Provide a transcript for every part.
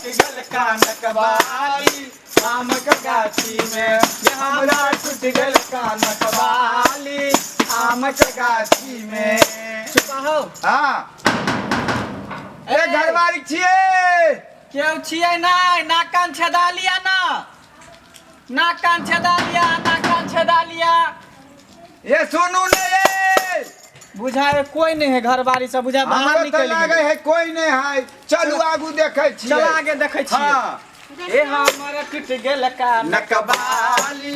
टूटि गेल कानक बाली आमक गाछी में, गे हमरा टूटि गेल कानक बाली आमक गाछी में। चुपा हो। हाँ, ए घरवाली छियै। केओ छियै नहि, नाक कान छेदा लिया ना, नाक कान छेदा लिया, नाक कान छेदा लिया। ये सुनू ने ये। बुझाए कोई नहीं है घरवाली सब, बुझाए बाहर हमरो तऽ निकल लागे गेलै। है कोई नहीं है। चलू आगू देखै छियै। चल आगे देखै छियै। हाँ। ए हमर टूटि गेल कान नकबाली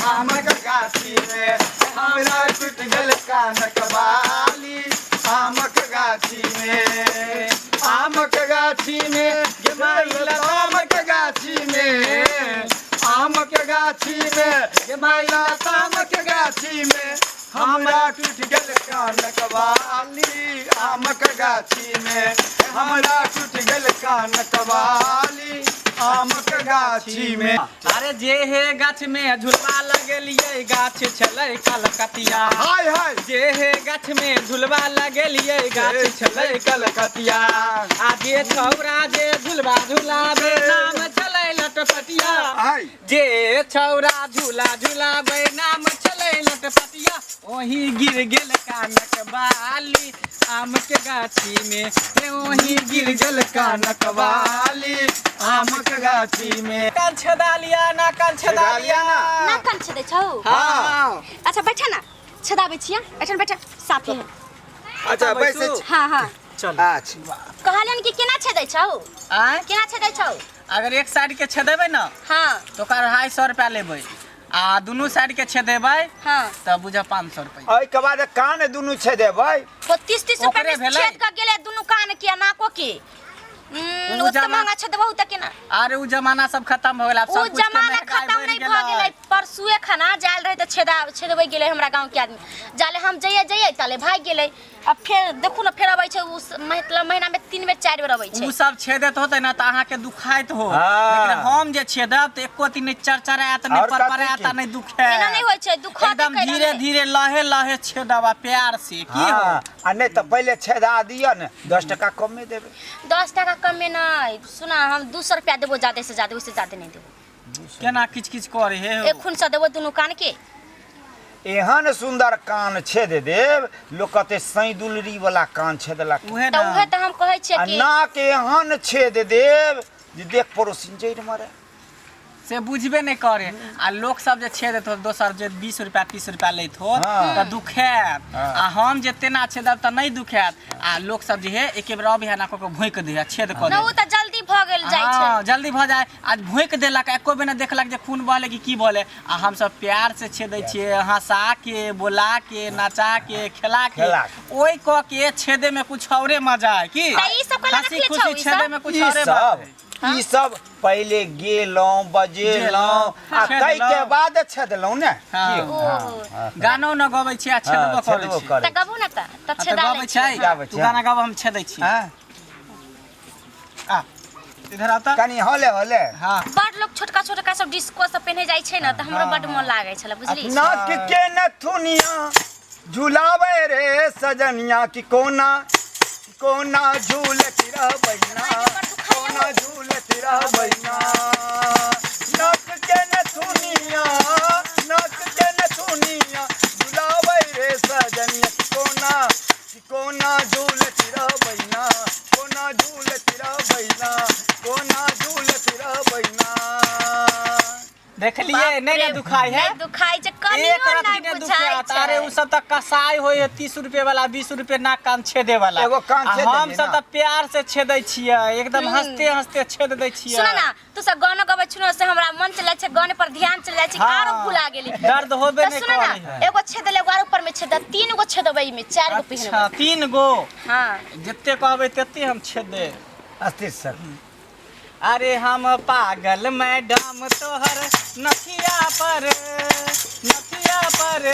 आमक गाछी में, हमरा टूटि गेल कानक बाली आमक गाछी में, आमक गाछी में गे माई लतामक गाछी में, आमक गाछी में गे माई लतामक गाछी में, हमरा टूटि गेल कानक बाली आमक गाछी में, हमरा टूटि गेल कानक बाली आमक गाछी में। अरे जे हे गाछ में झुलवा लगेलियै, गाछ छलै कलकतिया। हाय हाय। जे हे गाछ में झुलवा लगेलियै, गाछ छलै कलकतिया। आ जे छौरा जे झुलवा झुलाबे, नाम छलै लटपटिया। हाय। जे छौरा झूला झुलाबे, नाम छलै लटपटिया, ओही गिर गेल कानक बाली आम के गाछी में, हे ओही गिर गेल कानक बाली आमक गाछी में। कान छेदा लिया ना, कान छेदा लिया ना। ना कान छेदै छौ? हाँ। अच्छा बैठा ना, छेदाबै छियै, एठन बैठा, साफे है। अच्छा बैसै छी। हाँ हाँ। चल। अच्छा। कहलियन कि केना छेदै छौ? आँय? केना छेदै छौ? अगर एक साइड के छेदेबै ना, हाँ, तो ओकर 250 रुपया लेबै, आ दुनू साइड के छेदेबै हाँ, तऽ बुझ 500 रुपया। एहिके बाद कान दुनू छेदेबै। वो 30-30 रुपया ओकरे में भेलै। छेद कऽ गेलै दुनू कान के आ नाको के। उ ओते जमा- महंगा छेदबहु तऽ केना? अरे उ जमाना सब खत्म हो गेल आब, उ सब कुछ के जमाना महंगाई खत्म बढ़ि नहीं भऽ गेलै। गेलै। परसुए खाना जायल रहै तऽ छेदा छेदबै गेलै हमरा गाँव के आदमी। जाले हम जइए जइए ताले भागि गेलै। अब फेर देखू ने, फेर अबै छै उ मतलब महीना में 3 बेर 4 बेर अबै छै। उ सब छेदत होतै ना तऽ अहाँके दुखाइत हो, हाँ। लेकिन हम जे छेदब तऽ एको दिन नहि चरचरायत, नहि और कथी परपरायत की? आ नहि दुखायत। एना नहि होइ छै, दुखत एकदम कैला धीरे नहि। धीरे लहे लहे छेदब आ प्यार से की हो। हाँ, आ नहि तऽ पहिले छेदा दिअ ने, 10 टका कमे देबै। 10 टका कमे नहि, सुना, हम 200 रुपया देबो ज्यादा से ज्यादा, ओहिसे ज्यादा नहि देबो। केना किच किच करे हे हो? एक खून से देबो दुनू कान के। एहन सुंदर कान छेद देब, लोक कहते सैदुलरी वाला कान छेदलक। उहे तऽ ना। उहे तऽ हम कहै छियै आ कि नाक एहन छेद देब जे देख पड़ोसिन जड़ि मरे। से बुझबे नहि करे। आ लोक सब जे छेद हो, दोसर जे 20 रुपया 30 रुपया लैत हो, हाँ। तऽ दुखायत। हाँ। आ हम जे तेना छेदब तऽ नहि दुखायत। आ लोक सब जे है एके बेर अबै है ना कऽ के भोंकि दै है, छेद कऽ ना दै। ओ तऽ जल्दी भऽ गेल जाइ छै। हाँ, जल्दी भऽ जाय। आ भोंकि देलक, एको बेर नहि देखलक जे खून बहलै कि की बहलै। आ हमसब प्यार से छेदै छियै, हंसा के, बोला के, नचा के, खेला के, खेला के। ओहि कऽ के छेदे में कुछ औरे मजा है की। तऽ ई सब कला हंसी रखले छौ, खुशी ई छेदे सब? में कुछ ई औरे बात सब है। ई सब पहिले गेलहुँ बजेलहुँ आ छेदलहुँ। ताहिके बाद छेदलहुँ ने। हाँ। की हो? ओ। हाँ, गानो न गबै छी आ छेदबो हाँ, करै छेदबो छी। करै तऽ गबू ने तऽ हाँ, तऽ छेदा गबै लै छै। छियै। गाबै तू छै। गाना गाब, हम छेदै छी। हाँ? आ इधर आता। कनि हौले हौले। हाँ। बड़ लोग छोटका छोटका सब डिस्को सब पहिने जाइ छै ने, तऽ हमरो बड मोन लागै छलै, बुझली? नाक के नथुनिया झुलावे रे सजनिया, कि कोना कोना झूलत रहबैना, कोना झूलत रहबैना। नाक के नथुनिया, नाक के नथुनिया झुलावे रे सजनिया, कि कोना कि कोना झूलत रहबैना, कोना झूलत रहबैना, कोना झूलत रहबैना। देखलिए नहि ने दुखाइ है? नहि दुखाइ छै कनियो। एक रत्ती नहि नहि बुझाइ दुखायत। अरे छै। उ सब तऽ कसाई होइ है, 30 रुपए वाला 20 रुपए नाक कान छेदे वाला। एगो कान आ छेद हम देलियै सब ना। तऽ प्यार से छेदै छियै, एकदम हंसते हंसते छेद दै छियै। सुन ना, तू सब गाना गबै छु से हमरा मन चल जाइ छै, गाने पर ध्यान चल जाइ छै, हाँ। आरो भुला गेली। दर्द होबे तऽ नहि सुन ना, करै है। एगो छेद एगो आरो ऊपर में छेद, 3 गो छेदबै एहिमे, 4 गो अच्छा पहिनबै। 3 गो? हाँ। जते कहबै तते हम छेद देब। अस्थिर सर। अरे हम पागल मैडम तोहर नथिया पर, नथिया पर,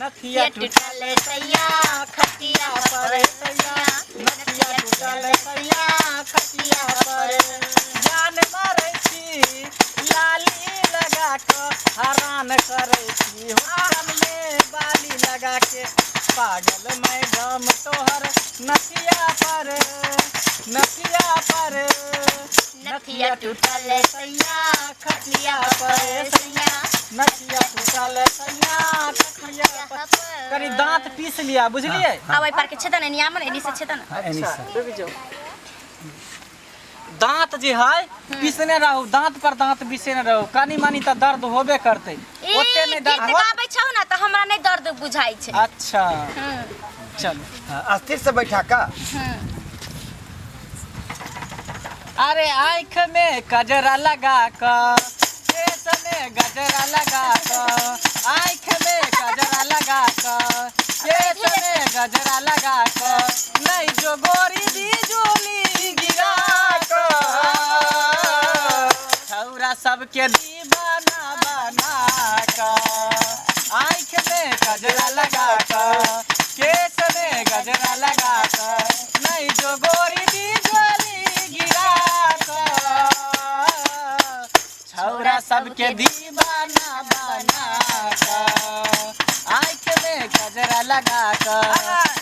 नथिया टूटल सैया खटिया पर, सैया नथिया टूटल सैया खटिया पर। जान मारै छी लाली लगा के, हरान करै छी कान में बाली लगा के। पागल मैडम तोहर नथिया पर, नथिया पर, नथिया टूटल सैया खटिया पर सैया नथिया टूटल सैया खटिया पर। कनी दांत पीस लिया बुझलिए अब एहि पार के छेदन एनी आमन एनी से छेदन एनी से। रुकि जाओ दांत जे है पीसने रहू दांत पर दांत पीसने रहू कनी मनी तऽ दर्द होबे करतै ई ओते नहि गीत दर्द होत गाबै छौ ना तऽ हमरा नहि दर्द बुझाइ छै अच्छा चलू हाँ, स्थिर से बैठा का अरे आँख में कजरा लगा क केस में गजरा लगा क आँख में कजरा लगा क केस में गजरा लगा क नहीं जो गोरी बिजुली गिरा क छौरा सबके दीवाना बना क आँख में गजरा लगा क केस में गजरा लगा क नहीं जो गोरी बिजुली गिरा क छौरा सबके दीवाना बना क आँख में गजरा लगा क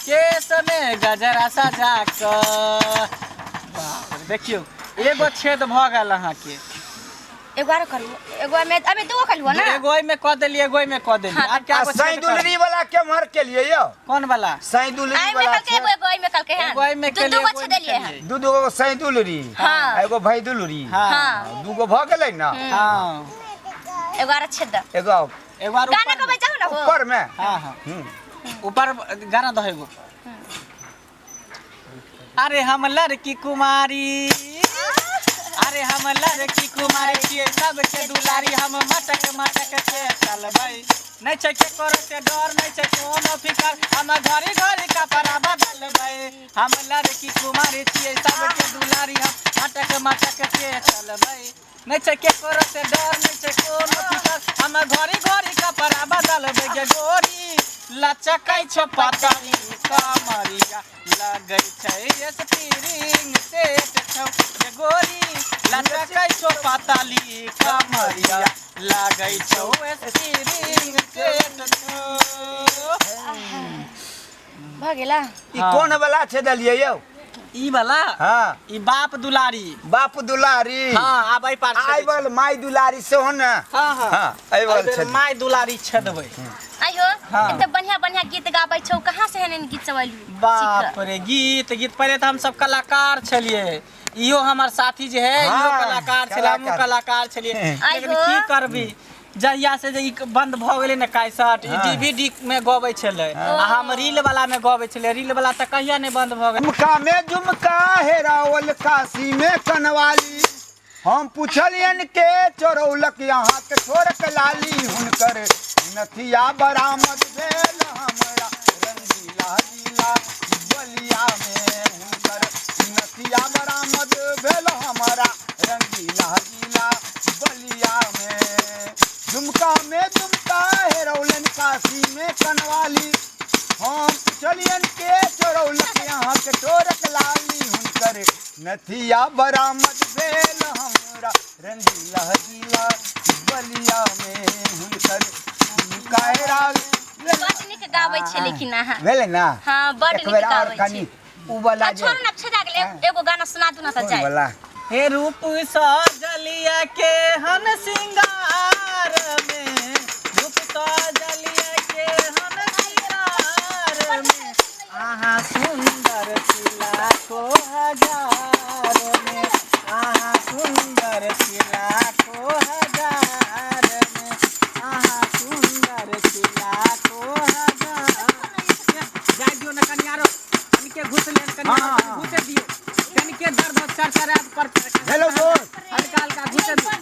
केस में गजरा सजा क बाप रे, देखियौ एगो छेद भऽ गेल अहाँके एगो आरो करू एगो में अबे दूगो कलुआ ना एगो एहिमे कऽ देलियै एगो एहिमे कऽ देलियै हाँ, आब क्या आ सैदुलरी वाला केम्हर के लिए यौ कौन वाला सैदुलरी आई में वाला कल के एगो एगो आई में कल के हैं एगो एहिमे दू केलियै दूगो एगो छे एहिमे देलियै हैं केलियै। दू दूगो सैदुलरी हाँ। आ एगो भैदुलरी हाँ हाँ दूगो भऽ गेलै ना हाँ एगो आरो छे द एगो और एगो आर गाना ऊपर गबै जाऊ ना हो ऊपर में हाँ हाँ हम्म। ऊपर गाना दो एगो अरे हम लड़की कुमारी अरे हम लड़की कुमारी छियै सबके दुलारी हम मटक मटक के चलबै नहि छै केकरो से डर नहि छै कोनो फिकर हम घड़ी घड़ी कपड़ा बदलबै हम लड़की कुमारी छियै सबके दुलारी हम मटक मटक के चलबै नहि छै केकरो से डर नहि छै कोनो फिकर हम घड़ी घड़ी कपड़ा बदलबै गे गोरी लचकै छौ पतरी कमरिया लगै छै स्प्रिंग सेट छौ गे गोरी लचकै छौ पतली कमरिया लगै छौ स्प्रिंग सेट छौ भऽ गेला ई कोन वाला छै देलियै यौ ई वाला हाँ ई बाप दुलारी बाप दुलारी हाँ आब एहि पार आइ छेदै बल माय दुलारी सेहो ने हाँ हाँ हाँ एहि बल एहि बेर छै माय दुलारी छेदबै आइयो हाँ। एते बढ़िया बढ़िया गीत गाबै छौ कहाँ से एहन एहन गीत सब एलhu बाप रे गीत गीत पहिले तऽ हमसब कलाकार छलियै इहो हमर साथी जे है इहो हाँ, कलाकार छलै हमहूँ कलाकार। कलाकार छलियै लेकिन आइहो। की करबी जहिया से जे ई बंद भऽ गेलै ने कैसेट ई हाँ। डीवीडी में गबै छलै आ हम रील वाला में गबै छलियै रील वाला तऽ कहिया नहि बंद भऽ गेल झुमका में झुमका हेरावल काशी में कनवाली हम पुछलियन के चोरौलक यहाँ के छोड़क लाली हुनकर नथिया बरामद भेल हमरा रंगीला जिला बलिया में हुनकर नथिया बरामद भेल हमरा रंगीला जिला बलिया में झुमका में झुमका हेरौलन काशी में कनवाली हम पुछलियन के चोरौलक यहाँ के चोरक लाली हुनकर नथिया बरामद भेल हमरा रंगीला जिला बलिया में हुनकर झुमका हेराल बड नीक गाबै छै लेकिन अहाँ भेलै ना हाँ बड एक नीक बेर आओर गाबै कनि छी उ वाला आ छोड़ू ना छेदा गेलै एगो गाना सुना दू ना तऽ कोन जाय वाला हे रूप सजलिया के हन सिंगार में रूप सजलिया के हन सिंगार में अहाँ सुंदर छी लाखो हजार में अहाँ सुंदर छी लाखो हजार में अहाँ सुंदर छी लाखो हजार जाय दियौ ने कनि आरो कनिके घुसले कनि हाँ, आरो हाँ। घुसे दियौ कनिके दर्द हो चरचरात पर हेलो दोस्त हल्का हल्का घुसे दियौ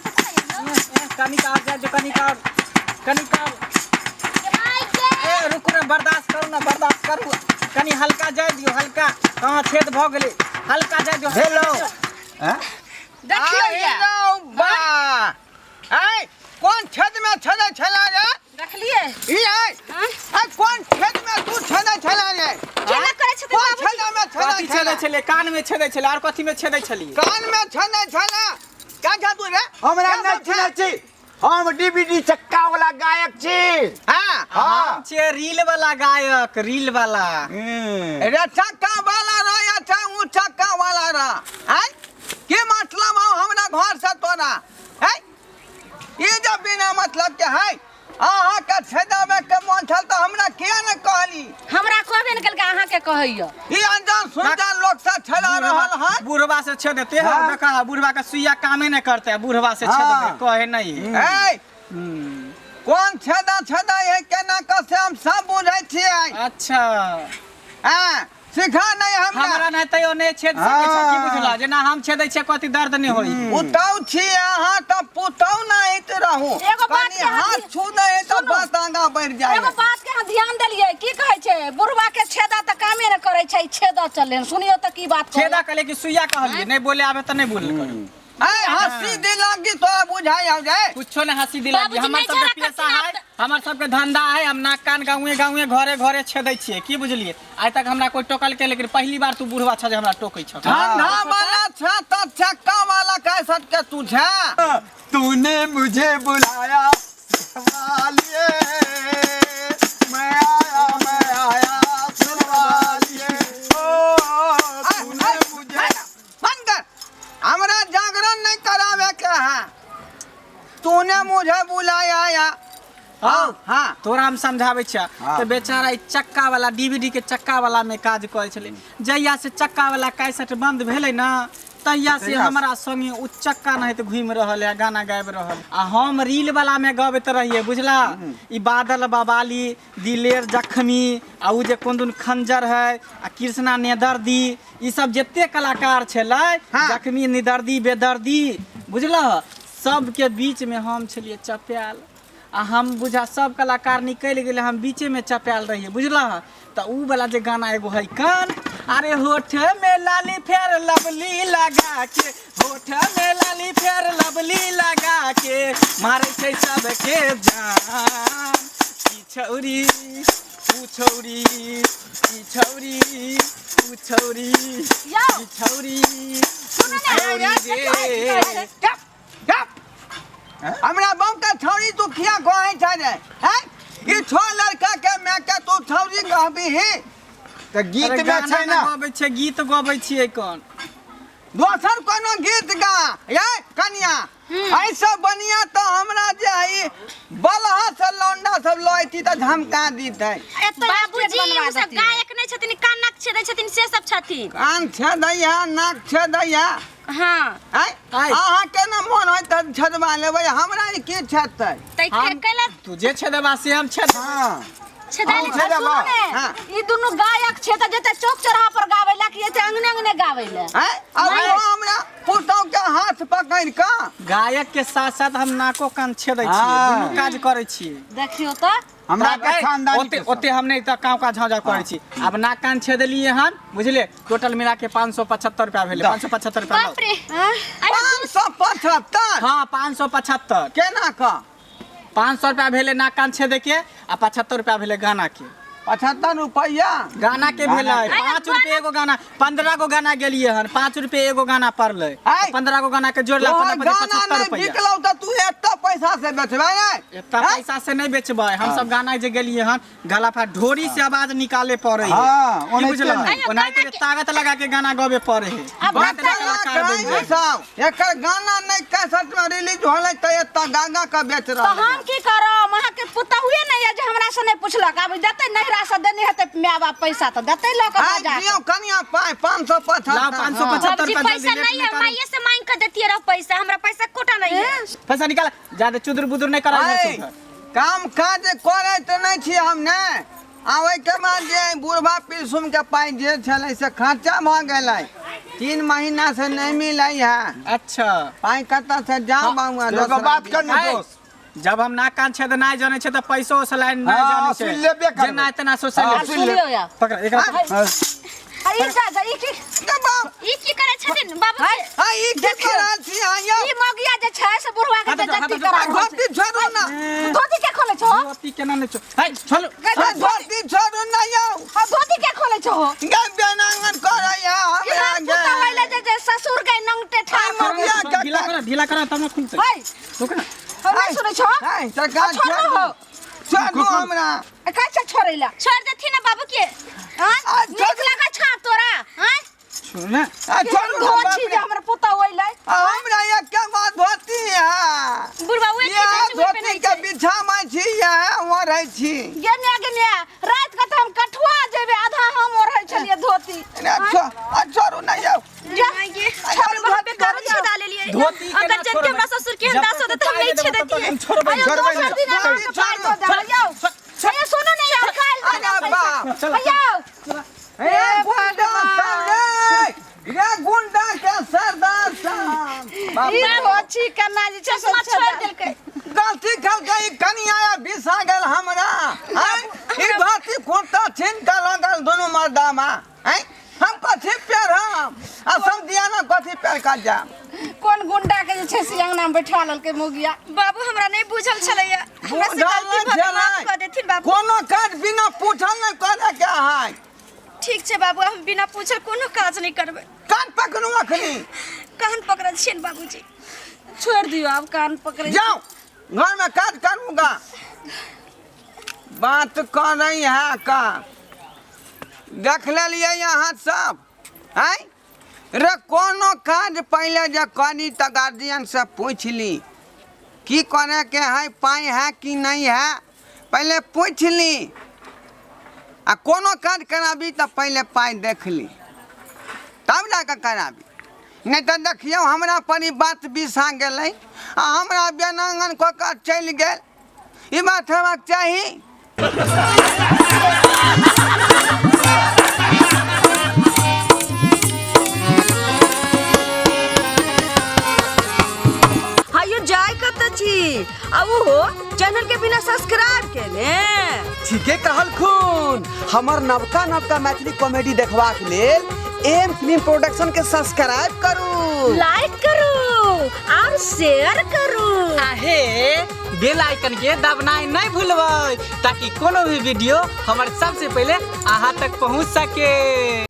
कनिक और जाय दियौ कनिक और कनिक और ए रुकू ने बर्दाश्त करू ने बर्दाश्त करू कनि हल्का जाय दियौ हल्का कहाँ छेद भऽ गेलै हल्का जाय दियौ हेलो हैं? देखियौ या बा आय कोन छेद में छेदै छला रे देखलियै ई आय हाँ? आय कोन छेद में तू छेदै छला रे केना करै छथिन कोन बाबूजी छेद में छेदै कथी छेदै छला छलियै कान में छेदै छलियै और कथी में छेदै छलियै कान में छेदै छला क्या छा तू रे हमरा क्या नहि सब चिन्है छी हम डीवीडी चक्का वाला गायक छी हाँ हाँ हम छियै रील वाला गायक रील वाला हम्म। रे चक्का वाला रा या चा ऊ चक्का वाला रा आय के मतलब हौ हमरा घर से तोरा है ई जे बिना मतलब के है अहाँ के छेदाबे के मन छल तऽ हमरा किया ने कहली हमरा कहबे ने केलकै अहाँके कहैया ई अनजान सुनजान लोक से छेदा रहल हन बुढ़वा से छेद देते है हाँ। देखा बुढ़वा के सुइया कामे नहीं करते है बुढ़वा से छेद हाँ। देते कहे नहीं है। ए कोन छेदा छेदा है केना के से हम सब बुझै छियै अच्छा हाँ सिखा नहीं हमरा हमरा नहीं तैयो नहीं छेद सकै छै की हाँ। बुझला जेना हम छेदै छियै कथी दर्द नहीं होई पुतौ छी अहाँ तऽ पुतौ नाहित रहू एगो बात कनि के अहाँ हाथ छू दै तऽ सुनू। बात आगाँ बढ़ि जाइ एगो बात के अहाँ ध्यान देलियै की कहै छै बुढ़वा के छेदा तऽ कामे ने करै छै छेदा चले सुनियो तऽ की बात कहलक। छेदा कहले कि सुइया कहलिए नहीं बोले आबे तऽ नहीं बोले करू ऐ हंसी दिलागी तोरा बुझाइ आउ जाए कुछो नहीं हंसी दिला बाबूजी हमर नहीं सबके झगड़ा पेशा करथिन है आब हमर सबके धंधा है हम नाक कान गाँवे गाँवे घरे घरे छेदै छियै की बुझलिए आइ तक हमरा कोई टोकल के लेकिन पहली बार तू बुढ़वा छ जे हमरा टोकै छ ठंडा वाला छ तऽ चक्का वाला कैसे के तू छ तूने मुझे बुलाया वालिए मैं आया मैं आया वालिए ओ तूने मुझे बंद कर हमरा जागरण नहीं करावे के है तूने मुझे बुलाया या हाँ। हाँ तोरा हम समझाबै छियै हाँ। तऽ बेचारा ई चक्का वाला डीवीडी के चक्का वाला में काज करै छलै जहिया से चक्का वाला कैसेट बंद भेलै ने तहिया से तहिया से। हमरा संगे उ चक्का नहीं घूमि रहल है गाना गाबि रहल आ हम रील वाला में गबैत रहियै बुझला ई बादल बवाली दिलेर जखमी आ उ जे कोन दुन खंजर है आ कृष्णा नेदर्दी ई सब जते कलाकार छलै हाँ। जखमी निदर्दी बेदर्दी बुझलह सबके बीच में हम छलियै चपायल आ हम बुझा सब कलाकार निकलि गेलै हम बीचेमे चपायल रहियै बुझलह तऽ उ वाला जे गाना एगो है कान अरे होठ में लाली फेर लवली लगा के होठ में लाली फेर लवली लगा के मारै छै सबके जान ई छौरी ऊ छौरी ई छौरी ऊ छौरी यौ ई छौरी सुनू ने छौरी रे चुप चुप हमरा बम के छौरी तू किया कहै छै रे हैं ई छो लड़का के माय के तू छौरी कहबी तऽ गीत अरे में गाना छै ना गबै छै गीत गबै छियै कोन दोसर कोनो गीत गा ये कनिया ऐसे बनिया तऽ हमरा जे है बलहा से लौंडा सब लैती तऽ धमका दीतै एतऽ बाबूजी बनवा ओ सब देतियै। गायक नहि छथिन कानक छेदै छथिन से सब छथिन कान छेदैया नाक छेदैया हाँ आँय आँय। अहाँके ने मोन होइत तऽ छेदबा लेबै हमरा ई की छेदतै तै हम- कैला तू जे छेदेबा से हम छेद हाँ छेदा हम ले छेदेबा। सुनू ने, हाँ। ई दुनू गायक छै तऽ जेतै चौक चौराहा पर गाबै लए कि एते अंगने अंगने गाबै लए आँय अब वो हमरा पुतहु के हाथ पकड़ि कऽ गायक के साथ साथ हम नाको कान छेदै छियै हाँ। दुनू काज करै छियै देखियौ तऽ हमरा के आब, खानदानी ओते के सब। ओते हम नहीं तऽ काव का झाँझा करै छी आब नाक कान छेदलियै हन बुझलियै टोटल मिला के 575 रुपया भेलै 575 रुपया बाप रे अरे 575 हाँ 575 केना कऽ 500 रुपया भेलै नाक कान छेदे के आ 75 रुपया भेलै गाना के 75 रुपैआ गाना के भेलै गाना के। 5 रुपये एगो गाना 15 गो गाना गेलियै हन 5 रुपये एगो गाना पड़लै आइ। 15 गो गाना के जोड़ला तोहर 15 गाना 75 नहि रुपया बिकलौ तऽ तू एते पैसा से बेचबै ने एतना पैसा से नहीं बेचबै हम सब गाना जे गेलियै हन गला फाट ढोरी से आवाज निकाले पड़े है हाँ, की ओनाहिते बुझलहुँ? ने। ओनाहिते जे ताकत लगा के गाना गबे पड़े है अब बात गाना कलाकार बनि कहीं जाए। साहब एकर गाना नहि कैसेट में रिलीज होलै तऽ एतऽ गा गा के बेच तऽ रहल हम की करब अहाँके पुतहुए नहि यऽ जे हमरा से नहि पुछलक आब देतै नैहरा से देने हेतै माय बाप पैसा तऽ देतै लऽ कऽ आइ बाजार दियौ कनिया पाइ 575 लाओ 575 बाबूजी रुपया पैसा जल्दी लेट नहीं नहीं है करू। माइये से मांग के देती रहो पैसा हमरा पैसा कोटा नहीं है पैसा निकाल ज्यादा चुदुर बुदुर नहीं करा आइ, काम काज करैत नहि छी हम ने आ ओहिके बाद जे बुढ़बा पिसुम के पाइ जे छलै से खर्चा भऽ गेलै 3 महीना से नहि मिलै है अच्छा पाइ कतऽ से जाउ बाबू एगो बात कर ने आइ, दोस्त जब हम नाक कान छेद नहीं जाने छे तो पैसो सलाइन नहीं हाँ, जाने छे सुन लेबे करबै। जेना तेना सोचल हाँ, आब सुनि ले। सुनियौ यार पकड़ एकरा पकड़। अरे ई जा जा ई की ई की करै छथिन बाबू आ ई की देखियौ। कर रहल छी अहाँ यौ ई मगिया जे छै से बुढ़वा के हाथ उठाओ, हाथ बेइज्जती उठाओ। करा रहल छै धोती छोड़ू ना धोती के खोलै छहो धोती केना नहि छो है छोड़ो आ धोती छोड़ू ना यौ आ धोती के खोलै छहो गै बेनांगन करैया ई हमरा राम पुता गै होइले जे जे ससुर के नंगटे ठाड़ आ, मगिया के ढीला करा ढीला करा तब ना खुलतै है रुक ना हम नहीं सुनै छहो है सरकार छोड़ू छोड़ू हो छोड़ू हमरा कैसे छोड़ैला छोड़ देथिन ना बाबू के हाँ आ, नीक लगै छौ तोरा हाँ छोड़ ना आ छोड़ू ना धो बाप छी रे। जे हमर पुतहु अइलै आ हमरा एके छी। गे माय, गे माय, राति के तऽ हम कठुआ जेबै, आधा हम ओढ़ै छलियै धोती। अच्छा, छोड़ू नहि जाउ। जा, छोड़ू, हम बेकारो छेदा लेलियै। धोती केना अगर जन के छोड़बै? हमरा ससुर के जब अंदाज तक होतै तऽ हम पाइ नहि देबै, तब तक छेदैतियै। हम छोड़बै अयो, नहि। छोड़बै दोसर दिन नहि। अहाँके पाइ दऽ देब, यौ। अयो, सुनू ने यौ, काल्हि दऽ अरे देब बाप। पैसा। अयो, हे गुंडा साहब रे, रे गुंडा के सरदार साहब। बाप ई रे। धोती केना जे छै से चश्मा छोड़ि छेदा। देलकै। गलती कलकै ई कनिया बिसा गेल हमरा। आँय, ई धोती कुर्ता छीन कऽ लऽ गेल दुनू मर्दामा। आँय, हम कथी पेरब आ समधियाना कथी पेर कऽ जायब? कोन गुंडा के जे छै से अंगना में बैठा लेलकै मौगिया। बाबू, हमरा नहि बुझल छलैया, हमरा से बुझल गलती नहि भऽ गेल, माफ छलै। कऽ देथिन बाबू। कोनो काज बिना पूछल नहि करे के है। ठीक छै बाबू, हम बिना पूछल कोनो काज नहि करबै। कान पकड़ू अखनी। कान पकड़ल छियनि बाबूजी। छोड़ि दियौ आब कान पकड़ै। जाओ घर में काज करूंगा। बात कर रही है का देख लेलियै अहाँ सब। आँय रे, कोनो काज पहिले जे करी तऽ गार्जियन से पूछि ली की करे के है, पाइ है कि नहीं है, पहिले पूछि ली। आ कोनो काज कराबी तऽ पहिले पाइ देख ली तब जाकऽ कराबी। नहि तऽ देखियौ हमरा पर ई बात बिसा गेलै आ हमरा बेनांगन कऽ कऽ चलि गेल। ई बात हेबाक चाही? हायो, जाय कत छी आ उहो चैनल के बिना सब्सक्राइब केने? ठीके कहलखुन। हमर नवका नवका मैथिली कॉमेडी देखबाक लेल एम फिल्म प्रोडक्शन के सब्सक्राइब करू, लाइक करू और शेयर करू। आहे बेल आइकन के दबनाइ नहि भूलबै ताकि कोनो भी वीडियो हमर सबसे पहिले अहाँ तक पहुँच सके।